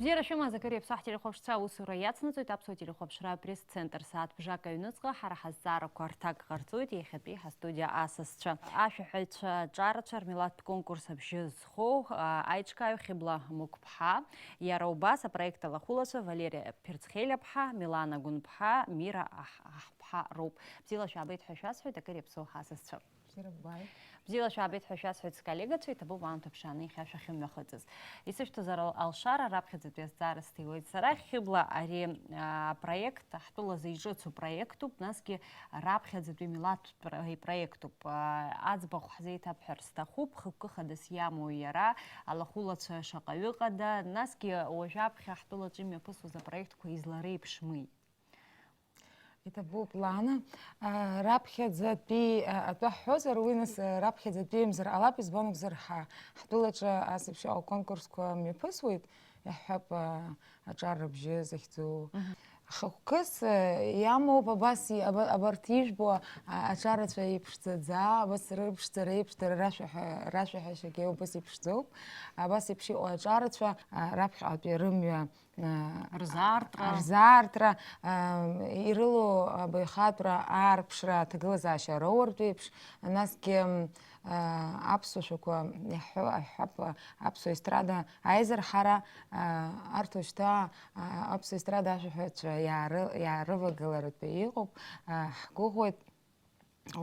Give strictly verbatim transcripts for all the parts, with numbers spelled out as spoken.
Бзиара шәымаз, акыр иаԥсоу ҳтелехәаԥшцәа аусура иацнаҵоит Аԥсуа телехәаԥшра апресс-центр. Сааҭ бжак аҩныҵҟа ҳара ҳазҵаарақәа рҭак ҟарҵоит иахьатәи ҳастудиа асасцәа. Ашәаҳәаҩцәа аҿарацәа рмилаҭтә конкурс абжьы зхоу, а, аиҿкааҩ Хьыбла Мықәԥҳа, иара убас апроект алахәылацәа Валери Ԥирцхелиаԥҳа, Милана Гәынԥҳа, Мира Аҳ-, Аҳԥҳа роуп. Бзиала шәаабеит ҳәа шәасҳәоит, акыр иаԥсоу ҳасасцәа. Бзиара ббааит. Бзиала шәаабеит ҳәа шәасҳәоит, сколлегацәа, иҭабуп аамҭа ԥшааны иахьа шәахьымҩахыҵыз. Исышәҭоз ара алшара раԥхьаӡатәи азҵаара сҭиуеит сара. Хьыбла, ари, а, апроект ҳтәылазы иҿыцу проектуп, насгьы раԥхьаӡатәи милаҭтә про-, проектуп. А, аӡбахә ҳзеиҭабҳәар сҭахуп, хықәкы хадас иамоу иара, алахәылацәа шаҟаҩы ыҟада, насгьы уажәаԥхьа ҳтәылаҿы имҩаԥысуаз апроектқәа излареиԥшми? Иҭабуп, Лана. А, раԥхьаӡатәи, а, атәы ҳҳәозар, уи нас, а, раԥхьаӡатәи мзар ҟалап, избан акәзар, ҳа-, ҳтәылаҿы ас еиԥш иҟоу аконкурсқәа мҩаԥысуеит, иаҳҳәап, а, аҿар рыбжьы захьӡу. Мгм. Хықәкыс, а, иамоуп, абас и-, аба-, абарҭ ижәбо, а, аҿарацәа еиԥшӡаӡа, абас рыԥшӡара еиԥш, дара рашәаҳәа-, рашәаҳәашьагьы убас иԥшӡоуп. Абас еиԥш иҟоу аҿарацәа, а, раԥхьаҟатәи рымҩа а, Рзаартра. Рзаартра, а, ирылоу абаҩхатәра аарԥшра аҭагылазаашьа роуртә еиԥш, насгьы, м, а, аԥсуа шәақәа иаҳҳәо, аҳәҳәап, аԥсуа естрада аизырҳара, а, арҭ уажәшьҭа, а, аԥсуа естрада ашәаҳәаҩцәа иаары-, иаарывагыларатәы иҟоуп, а, ҳгәыӷуеит.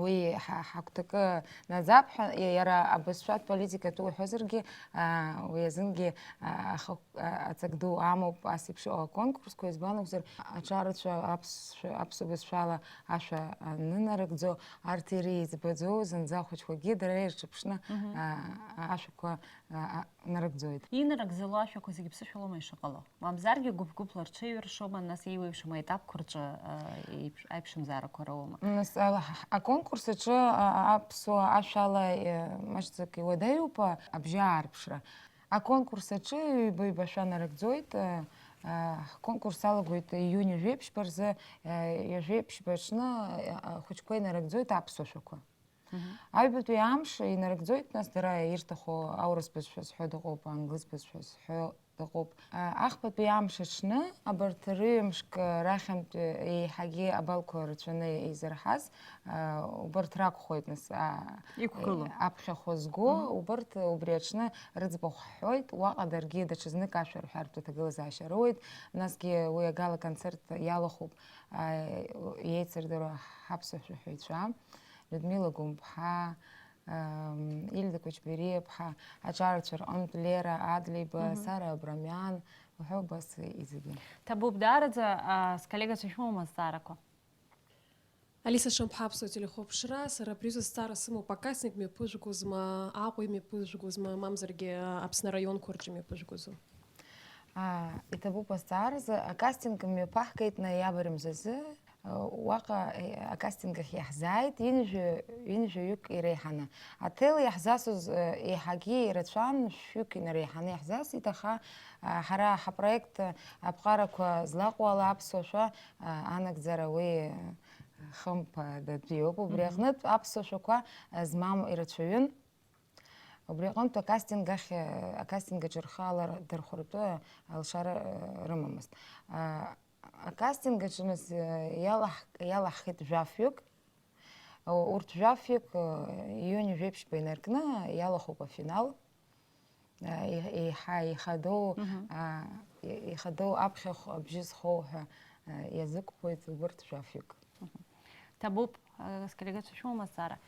Уи ҳа-, ҳагәҭакы наӡап ҳәа, иа-, иара абызшәатә политика атәы уҳәозаргьы, аа, уи азынгьы, аа, ахықә-, а-, аҵак ду амоуп ас еиԥш иҟоу аконкурсқәа, избан акәзар, аҿарацәа аԥсшәа-, аԥсуа бызшәала ашәа анынарыгӡо, арҭ иреиҵбаӡоу зынӡа ахәыҷқәагьы дара ирҿаԥшны, Мгм. аа, ашәақәа, а, а, нарыгӡоит. Инарыгӡало ашәақәа зегьы ԥсышәалоума ишыҟало? Мамзаргьы гәыԥ-гәыԥла рҽеиҩыршома, нас еиуеиԥшым аетапқәа рҿы, а, еиԥш-, аиԥшымзаарақәа роума? Нас, а, ҳ-, аконкурс аҿы, а, а, аԥсуа ашәала, э, маҷӡак иуадаҩуп, а, абжьы аарԥшра. Аконкурс аҿы ҩба-ҩба ашәа нарыгӡоит, а, а, ҳконкурс алагоит иуни жәеиԥшьба рзы, а, ҩажәеиԥшьба аҽны, а, ахәыҷқәа инарыгӡоит аԥсуа шәақәа. Мгм. Аҩбатәи амш инарыгӡоит, нас дара ирҭаху аурыс бызшәа зҳәо дыҟоуп, англыз бызшәа зҳәо дыҟоуп. А, ахԥатәи амш аҽны, абарҭ рҩымшк рахьынтә еиҳагьы абалқәа рацәаны изырҳаз, а, убарҭ ракәхоит, нас, а, Иқәгылоу. Аԥхьахә зго, Мгм. Убарҭ убри аҽны рыӡбахә ҳҳәоит, уаҟа даргьы даҽазнык ашәа рҳәартә аҭагылазаашьа роуеит, насгьы уи агала концерт иалахәуп, а, иеицырдыруа ҳаԥсуа шәаҳәаҩцәа. Людмила Гәымԥҳа, ам, Ильда Кәычбериаԥҳа, аҿарацәа рҟынтә Лера Адлеиба, Мгм. Сара Абрамиан, уҳәа убас зегьы. Ҭабуп даараӡа, а, сколлегацәа шәымоума азҵаарақәа? Алиса Шамԥҳа, Аԥсуа телехәаԥшра, сара абри азы зҵаара сымоуп, акастинг мҩаԥыжәгозма, Аҟәа имҩаԥыжәгозма, мамзаргьы Аԥсны араионқәа рҿы имҩаԥыжәгозу? А, иҭабуп азҵааразы, акастинг мҩаԥаҳгеит ноиабр мзазы, Уаҟа, э, акастинг ахь иаҳзааит ҩынҩажәа, ҩынҩажәаҩык иреиҳаны. Аҭел иаҳзасыз, э, еиҳагьы ирацәан, шәҩык инареиҳаны иаҳзасит, аха, а, ҳара ҳапроект, э, аԥҟарақәа злаҟоу ала аԥсуа шәа, а, анагӡара уи, э, хымԥадатәиуп. Убри Мгм. аҟнытә аԥсуа шәақәа, э, змам ирацәаҩын. Убри аҟынтә акастинг ахь, акастинг аҿы рхы алархәратәы алшара, э, рымамызт. А, акастинг аҿы нас, э, иалаҳ-, иалаҳхит жәафҩык. У-, урҭ жәафҩык, э, июнь жәеиԥшьба инаркны иалахәуп афинал. Э, и-, еиҳа ихадоу, Мгм. а, и-, ихадоу аԥхьахә абжьы зхоу ҳәа, э, иазықәԥоит убырҭ жәафҩык. Мгм. Ҭабуп, э, сколлегацәа шәымоума азҵаара?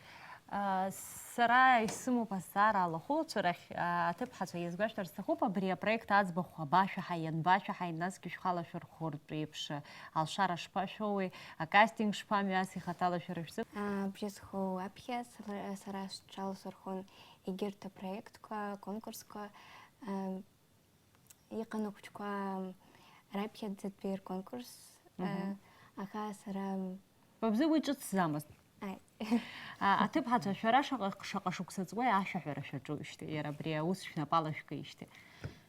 Э, сара исымоуп азҵаара алахәылацәа рахь, э, аҭыԥҳацәа иазгәашәҭар сҭахуп, абри апроект аӡбахә абашәаҳаи, ианбашәаҳаи, насгьы шәхала шәырхәыртә еиԥш, э, алшара шԥашәоуеи, акастинг шԥамҩаси хаҭала шәара шәзы? А, бжьы зхоу аԥхьа сара, сара сҽаласырхәын егьырҭ апроектқәа, аконкурсқәа, а, Иҟан ахәыҷқәа раԥхьаӡатәи рконкурс, Мгм. э, аха сара Ба бзы уи ҿыцӡамызт. Ааи. А, аҭыԥҳацәа, шәара шаҟа, шаҟа шықәса ҵуеи ашәаҳәара шәаҿуижьҭеи, иара абри аус шәнапала шәкижьҭеи?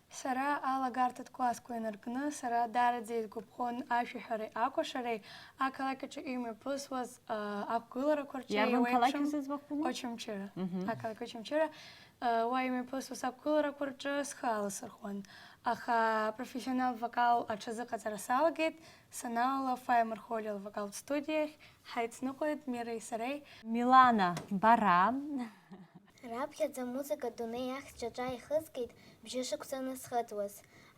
Сара алагарҭатә классқәа инаркны, сара даараӡа исгәаԥхон ашәаҳәареи акәашареи, ақалақь аҿы имҩаԥысуаз, а, ақәгыларақәа рҿы Иарбан қалақь еиуеиԥшым. Узыӡбахә бума? Очамчыра. Мгм. Ақалақь Очамчыра. Уа имҩаԥысуаз ақәгыларақәа рҿы схы аласырхәуан. Аха апрофессионал вокал аҽазыҟаҵара салагеит, санаала Фаиа Мархолиа лвокалтә студиахь ҳаицныҟәеит Миреи сареи. Милана, бара. Раԥхьаӡа амузыка адунеи ахьчаҿа ихызгеит бжьышықәса анысхыҵуаз.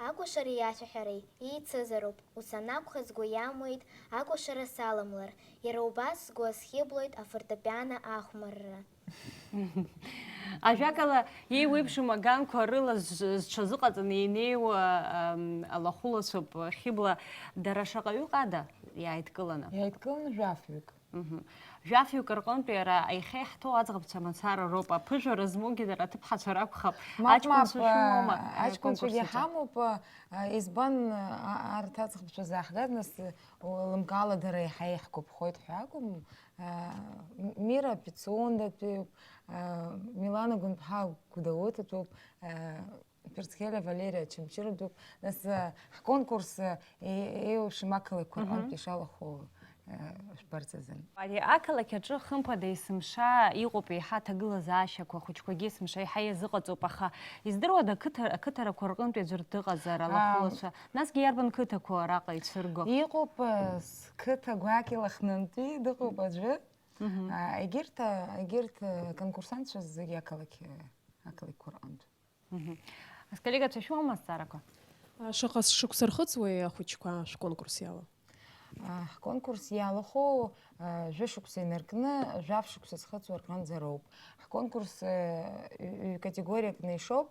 Акәашареи ашәаҳәареи еицызароуп, ус анакәха сгәы иамуит акәашара саламлар, иара убас сгәы асхьыблоит афортепиано ахәмарра. Ажәакала, еиуеиԥшым аганқәа рыла зҽ- зҽазыҟаҵаны инеиуа ам, алахәылацәоуп. Хьыбла, дара шаҟаҩык ада иааидкыланы? Иааидкыланы жәафҩык. Мгм. Жәафҩык рҟынтә иара иахьа иаҳҭоу аӡӷабцәа мацара роуп. Аԥыжәара змоугьы дара аҭыԥҳацәа ракәхап. Мап, мап, Аҷкәынцәа шәымоума? аҷкәынцәагьы Аконкурс аҿы? Ҳамоуп. Избан арҭ аӡӷабцәа зааҳгаз, нас лымкаала дара иаҳа иаҳгәаԥхоит ҳәа акәым. Мира Пицундатәиуп, Милана Гәынԥҳа Гәдоуҭатәуп, Перцхелиа Валериа Очамчыратәуп. Нас ҳконкурс еиуеиԥшым ақалақьқәа рҟынтә ишалахәу шәбарҵазын. Ари ақалақь аҿы, хымԥада, есымша иҟоуп еиҳа аҭагылазаашьақәа, ахәыҷқәагьы есымша еиҳа иазыҟаҵоуп, аха издыруада ақыҭа- ақыҭарақәа рҟынтә аӡәыр дыҟазар, алахәылацәа? Насгьы иарбан қыҭақәоу араҟа ицәырго? Иҟоуп, сқыҭа гәакьа Лыхнынтәи дыҟоуп аӡәы. Егьырҭ, егьырҭ конкурсантцәа зегьы ақалақь, ақалақьқәа рҟынтә. Сколлегацәа шәымоума азҵаарақәа? Шаҟа шықәса рхыҵуеи ахәыҷқәа шәконкурс иала? Ҳконкурс иалахәу жәа-шықәса инаркны, жәаф шықәса зхыҵуа рҟынӡа роуп. Ҳконкурс ҩ-категориакны ишоуп,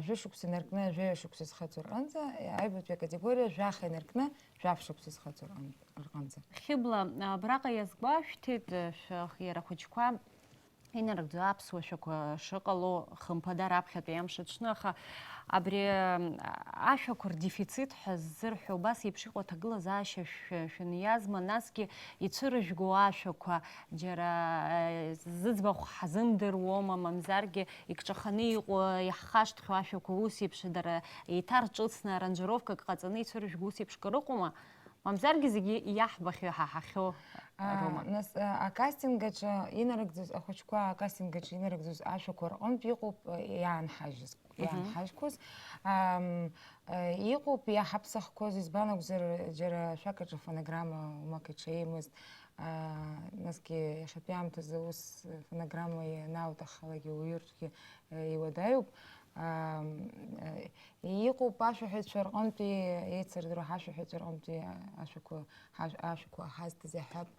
жәа-шықәса инаркны, жәаҩа шықәса зхыҵуа рҟынӡа, аҩбатәи акатегориа жәаха инаркны, жәаф шықәса зхыҵуа рҟын- рҟынӡа. Хьыбла, абраҟа иазгәашәҭеит, шәа-, иара ахәыҷқәа инарыгӡо аԥсуа шәақәа шыҟало, хымԥада, раԥхьатәи амш аҽны, аха абри ашәақәа рдефицит ҳәа ззырҳәо, убас еиԥш иҟоу аҭагылазаашьа шәаниазма, насгьы ицәырыжәго ашәақәа, џьара зыӡбахә ҳазымдыруома, мамзаргьы икҿаханы иҟоу, иаҳхашҭхьоу ашәақәа ус еиԥш дара еиҭарҿыцны, аранжировкак ҟаҵаны ицәырыжәго ус еиԥш кыр ыҟоума? Мамзаргьы зегьы иаҳбахьоу, иҳаҳахьоу роума? Нас, акастинг аҿы инарыгӡоз, ахәыҷқәа акастинг аҿы инарыгӡоз ашәақәа рҟынтә иҟоуп иаанҳажьыз, иаанҳажьқәоз. Иҟоуп иаҳаԥсахқәоз, избан акәзар, џьара шәак аҿы фонограмма умак иҽеимызт. Насгьы иахьатәи аамҭазы ус фонограмма ианаауҭаххалакгьы уаҩыртәгьы иуадаҩуп. Иҟоуп ашәаҳәаҩцәа рҟынтәи, еицырдыруа ҳашәаҳәаҩцәа рҟынтәи ашәақәа, ҳашә-, ашәақәа ҳазҭаз иаҳҳәап,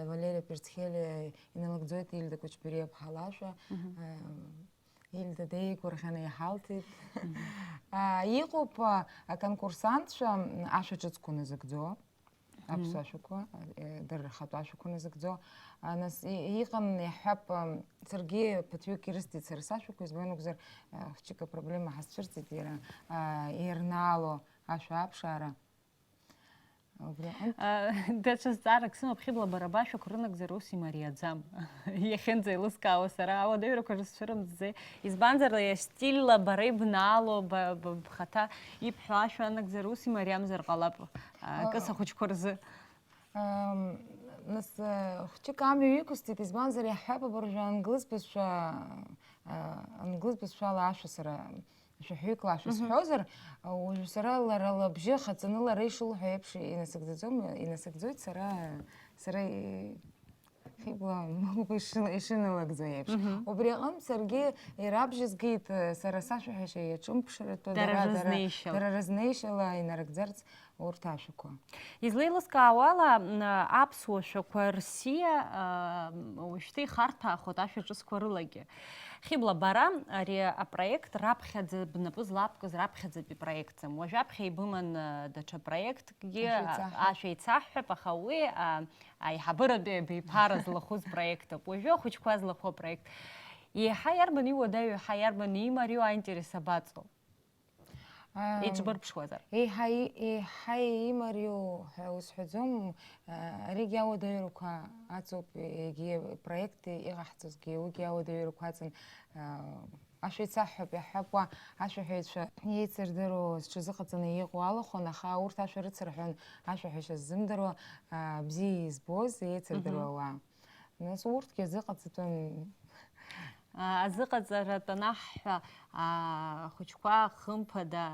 Валериа Перцхелиа иналыгӡоит Ильда Кәыҷбериа-ԥҳа лашәа. Ильда деигәырӷьаны иҳалҭеит. Иҟоуп аконкурсантцәа ашәа ҿыцқәа назыгӡо. Аԥсуа ашәақәа, дара рхатә ашәақәа назыгӡо. Нас иҟан, иаҳҳәап, саргьы ԥыҭҩык ирысҭеит сара сашәақәа, избан акәзар, хәҷык апроблема ҳазцәырҵит иара, ирнаало ашәа аԥшаара. Убри аҟынтә. Даҽа зҵаарак сымоуп, Хьыбла, бара башәақәа рынагӡара ус имариаӡам. Иахьынӡеилыскаауа сара ауадаҩрақәа рызцәырымҵӡеи? Избанзар, иара стильла бара ибнаало, ба-, ба-, бхаҭа ибҳәо ашәа анагӡара ус имариамзар ҟалап, акы сахәыҷқәа рзы. Ам, нас, э, хәҷык амҩа иқәысҵеит, избанзар, иаҳҳәап, абыржәы англыз бызшәа, э, англыз бызшәала ашәа сара, шәаҳәаҩык лашәа сҳәозар, уажәы сара лара лыбжьы хаҵаны лара ишылҳәо еиԥш инасыгӡаӡом, инасыгӡоит сара, сара и-, Хьыбла Мықәба ишын-, ишыналагӡо еиԥш. Убри аҟынтә саргьы ирабжьызгеит, э, сара сашәаҳәашьа иаҿымԥшратәы, Дара дара, дара, рызнеишьала. Дара рызнеишьала инарыгӡарц урҭ ашәақәа. Излеилыскаауала, м, аԥсуа шәақәа рсиа, а, м, уажәшьҭа ихарҭәаахоит ашәа ҿыцқәа рылагьы. Хьыбла, бара ари апроект раԥхьаӡа бнапы злабкыз раԥхьаӡатәи проектӡам. Уажәаԥхьа ибыман, а, даҽа проектк, Гьы, Ашәа еицаҳҳәап. Ашәа еицаҳҳәап, аха уи, а, аиҳабыратәи абиԥара злахәыз проектуп. Уажәы ахәыҷқәа злахәу апроект. Еиҳа иарбан иуадаҩу, еиҳа иарбан имариоу аинтерес абаҵоу? Ам, Иџьбарԥшуазар? Еиҳа и-, еиҳа имариоу ҳәа узҳәаӡом, а, аригьы ауадаҩрақәа аҵоуп, егьи апроект иҟаҳҵозгьы, уигьы ауадаҩрақәа аҵан, а, Ашәа еицаҳҳәап, иаҳҳәап, уа ашәаҳәаҩцәа еицырдыруа зҽазыҟаҵаны иҟоу алахәын, аха урҭ ашәа рыцырҳәон, ашәаҳәашьа ззымдыруа, аа, бзиа избоз еицырдыруа Мгм. уаа. Нас урҭгьы азыҟаҵатәын. А, азыҟаҵаратә анаҳҳәа, а, ахәыҷқәа, хымԥада,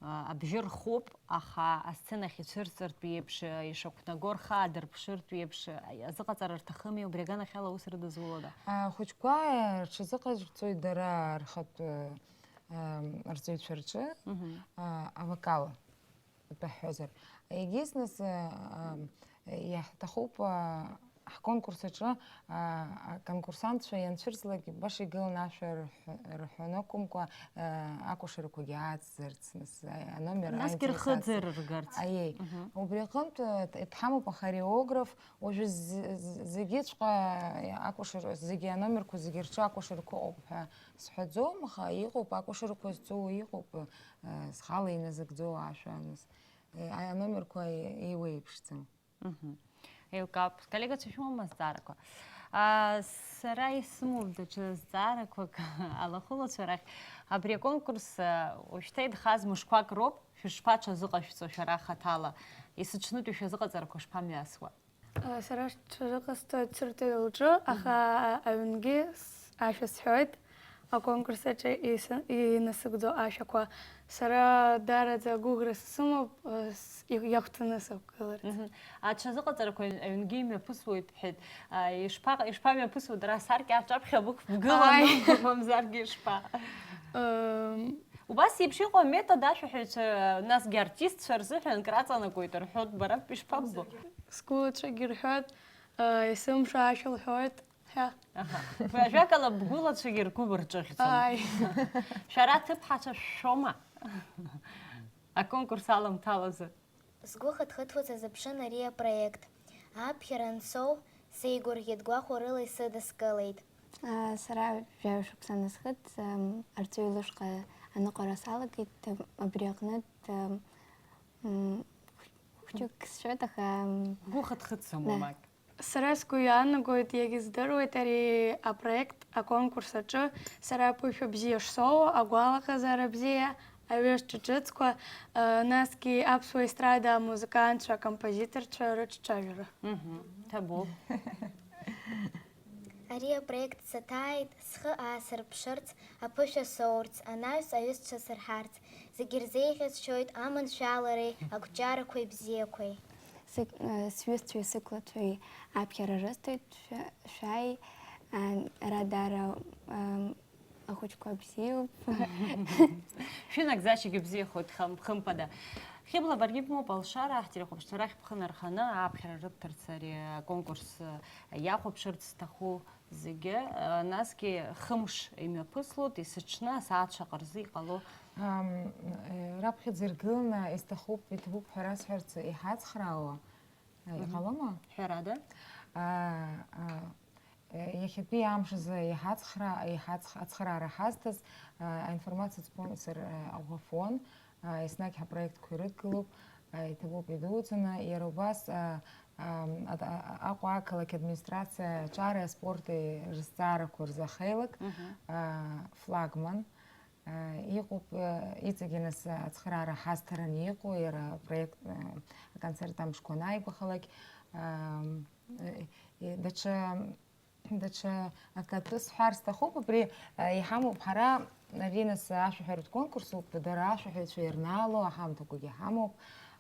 А, абжьы рхуп, аха асценахь ицәырҵыртә еиԥш, ишақәнаго рхы аадырԥшыртә еиԥш, азыҟаҵара рҭахыми, убри аганахьала аус рыдызулода? Ахәыҷқәа рҽазыҟарҵоит дара рхатә, ам, рҵаҩцәа рҿы, Мгм. а, авокал атәы ҳҳәозар. Егьыс нас, а, ам, иаҳҭахуп, а, ҳконкурс аҿы, а, аконкурсантцәа ианцәырҵлак, баша игыланы ашәа рҳәо-, рҳәон акәымкәа, а, акәашарақәагьы ааҵзарц, нас, а, аномер Насгьы аинтересациа. Рхыӡырргарц. Аиеи. Мгм. Убри аҟынтә, а, д-, дҳамоуп ахореограф, уажәы з-, з-, зегьыҵәҟьа акәашара, зегьы аномерқәа зегьы рҿы акәашарақәа ыҟоуп ҳәа сҳәаӡом, аха иҟоуп, акәашарақәа зҵоу иҟоуп, а, схала иназыгӡоу ашәа, нас, а, аномерқәа еиуеиԥшӡам. Мгм. Еилкаауп. Коллегацәа шәымоума зҵаарақәа? А, сара исымоуп даҽа зҵаарақәак алахәылацәа рахь. Абри аконкурс, а, уажәшьҭа идхаз мышқәак роуп, шәышԥаҽазыҟашәҵо шәара хаҭала? Есыҽнытәи шәазыҟаҵарақәа шԥамҩасуа? А, сара сҽазыҟасҵоит Сырҭаҩы лҿы, аха Мгм. аҩнгьы с-, ашәа сҳәоит. Аконкурс аҿы ис-, инасыгӡо ашәақәа. Сара даараӡа агәыӷра сымоуп, э, с-, и-, иахәҭаны сықәгыларц. Мгм. Аҽазыҟаҵарақәа аҩ-, аҩнгьы имҩаԥысуеит, бҳәеит. А, ишԥа-, ишԥамҩаԥысуеи, дара асаркьа аҿаԥхьа бықәгыланы, Ааи. Бымамзаргьы ишԥа? Ем. Убас еиԥш иҟоу аметод ашәаҳәаҩцәа, насгьы артистцәа рзыҳәан краҵанакуеит рҳәоит, бара ишԥаббо? Сгәылацәагьы рҳәоит, э, есымша ашәа лҳәоит. Ҳәа. Аҳа. Ажәакала, бгәылацәагьы ргәы бырҿыӷьӡом. Ааи. Шәара аҭыԥҳацәа шәшәома? Аконкурс аламҭалазы. Сгәы хыҭхыҭуа сазыԥшын ари апроект. Аԥхьара ансоу, сеигәырӷьеит, гәахәарыла исыдыскылеит. Аа, сара жәаҩа шықәса анысхыҵ, ам, арҵаҩы лышҟа аныҟәара салагеит, ам, абри аҟнытә, ам, м, хәыҷык сшәоит, аха, ам, Бгәы хыҭхыҭӡом, да. Уамак. Сара сгәы иаанагоит, иагьыздыруеит ари апроект, аконкурс аҿы сара аԥышәа бзиа шсоуа, агәалаҟазаара бзиа, аҩышцәа ҿыцқәа, э, насгьы аԥсуа естрада амузыкантцәа, акомпозиторцәа рыҿцәажәара. Мгм. Ҭабуп. Ари апроект саҭааит, схы аасырԥшырц, аԥышәа соурц, анаҩс аҩызцәа сырҳарц, зегьы рзеиӷьасшьоит аманшәалареи ақәҿиарақәеи бзиақәеи. Сык-, э, сҩызцәеи сықәлацәеи аԥхьара рысҭоит, шәа-, шәааи, а, ара даара, ам, ахәыҷқәа бзиоуп. Шәынагӡашьагьы бзиахоит, хым-, хымԥада. Хьыбла, баргьы бымоуп алшара, ҳтелехәаԥшцәа рахь бхы нарханы аԥхьара рыбҭарц ари аконкурс, э, иахәаԥшырц зҭаху зегьы, э, насгьы хымш имҩаԥыслоит, есыҽны асааҭ шаҟа рзы иҟало? Ам, э, раԥхьаӡа иргыланы исҭахуп, иҭабуп ҳәа расҳәарц иҳацхраауа, э, Мгм. Иҟалома? Ҳәарада? А, а, э, иахьатәи амш азы иҳацхра-, иҳацх-, ацхыраара ҳазҭаз, а, аинформациатә спонсор, э, Аӷәафон, а, еснагь ҳапроектқәа ирыдгылоуп, а, иҭабуп идуӡӡаны, иара убас, а, ам, ад-, а-, Аҟәа ақалақь администрациа аҿареи аспорти рызҵаарақәа рзы ахеилак, Мгм. а, флагман, а, иҟоуп, а, иҵегьы нас ацхыраара ҳазҭараны иҟоу иара апроект, а, аконцерт амшқәа анааигәахалак, ам, э, э, даҽа Даҽа акы атәы сҳәар сҭахуп, абри, а, иҳамоуп ҳара, ари нас ашәаҳәаратә конкурсуп, дара ашәаҳәаҩцәа ирнаало аҳамҭақәагьы ҳамоуп,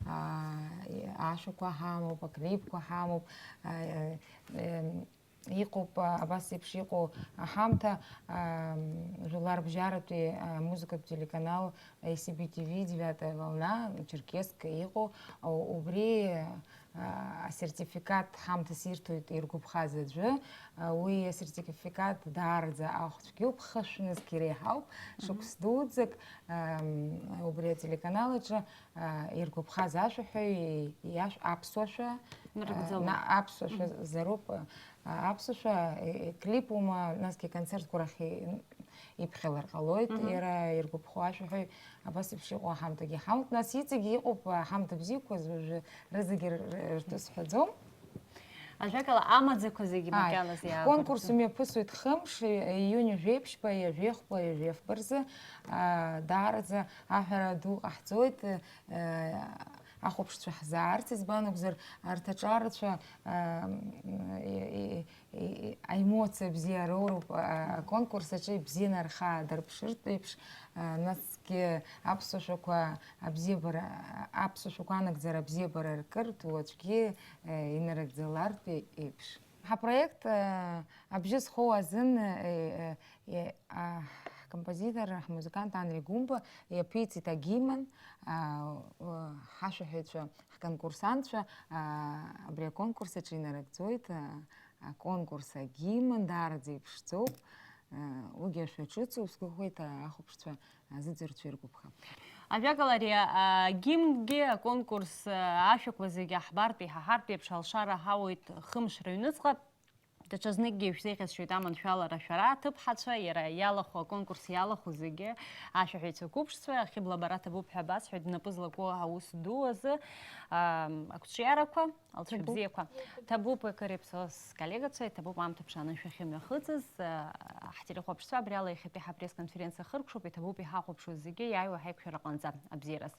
а, и-, ашәақәа ҳамоуп, аклипқәа ҳамоуп, а, э, э, иҟоуп, а, абас еиԥш иҟоу аҳамҭа, а, м, жәларбжьаратәи, а, музыкатә телеканал A C B T V, девятая волна, Черкесск иҟоу, а, убри, а, асертификат ҳамҭас ирҭоит иргәаԥхаз аӡәы. А, уи асертификат даараӡа ахәцәгьоуп, хышә нызқь иреиҳауп, Мгм. Шықәс дуӡӡак, ам, убри ателеканал аҿы, а, иргәаԥхаз ашәаҳәаҩ иашә-, аԥсуашәа, а, Нарыгӡалоуп. На-, аԥсуашәа Мгм. Зароуп, а, аԥсуашәа, э, э, клипума, насгьы концертқәа рахь и-, иԥхьалар ҟалоит, Мгм. Иара иргәаԥхо ашәаҳәаҩ абас еиԥш иҟоу аҳамҭагьы ҳамоуп, нас иҵегьы иҟоуп аҳамҭа бзиақәа, уажәы рызегьы р-, р-, ртәы сҳәаӡом. Ажәакала, амаӡақәа зегьы Ааи, макьаназы ҳконкурс иаақәырҵоит. Мҩаԥысуеит хымш, и-, июнь жәеиԥшьба, ҩажәеихба, ҩажәеихба рзы, а, даараӡа аҳәара ду ҟаҳҵоит, э, ахәаԥшцәа ҳзаарц, избан акәзар, арҭ аҿарацәа, а, м, и-, и-, и-, и-, аиму-, Эмоциа бзиа роуроуп, а, аконкурс аҿы ибзианы рхы аадырԥшыртә еиԥш, а, насгьы аԥсуа шәақәа абзиабара, аԥсуа шәақәа анагӡара абзиабара ркыртә уаҵәгьы, э, инарыгӡалартә еиԥш. Ҳапроект, э, абжьы зхоу азын, э, э, э, а, ҳкомпозитор, ҳмузыкант Анри Гәымба иаԥиҵеит агимн, а, э, ҳашәаҳәаҩцәа, ҳконкурсантцәа, а, абри аконкурс аҿы инарыгӡоит, а, аконкурс агимн даараӡа иԥшӡоуп, а, уигьы ашәа ҿыцу, сгәыӷуеит, а, ахәаԥшцәа, а, зыӡырҩцәа иргәаԥхап. Ажәакала, ари, а, гимнгьы аконкурс, а, ашәақәа зегьы аҳбартә, иҳаҳартә еиԥш алшара ҳауеит хымш рыҩныҵҟа. Даҽазныкгьы ишәзеиӷьасшьоит аманшәалара шәара, аҭыԥҳацәа, иара иалахәу, аконкурс иалахәу зегьы, ашәаҳәаҩцәа қәыԥшцәа, ахьыбла абара ҭабуп ҳәа басҳәоит, бнапы злаку аус ду азы, ам, ақәҿиарақәа, алҵшәа Ҭабуп. Бзиақәа. Ҭабуп, Екареи Ԥсоу сколлегацәа, иҭабуп аамҭа ԥшааны шәахьымҩахыҵыз, а, ҳтелехәаԥшцәа абри ала иахьатәи ҳапресс-конференциа хыркәшоуп, иҭабуп иҳахәаԥшуаз зегьы иааиуа ҳаиқәшәара ҟанҵа. Абзиараз.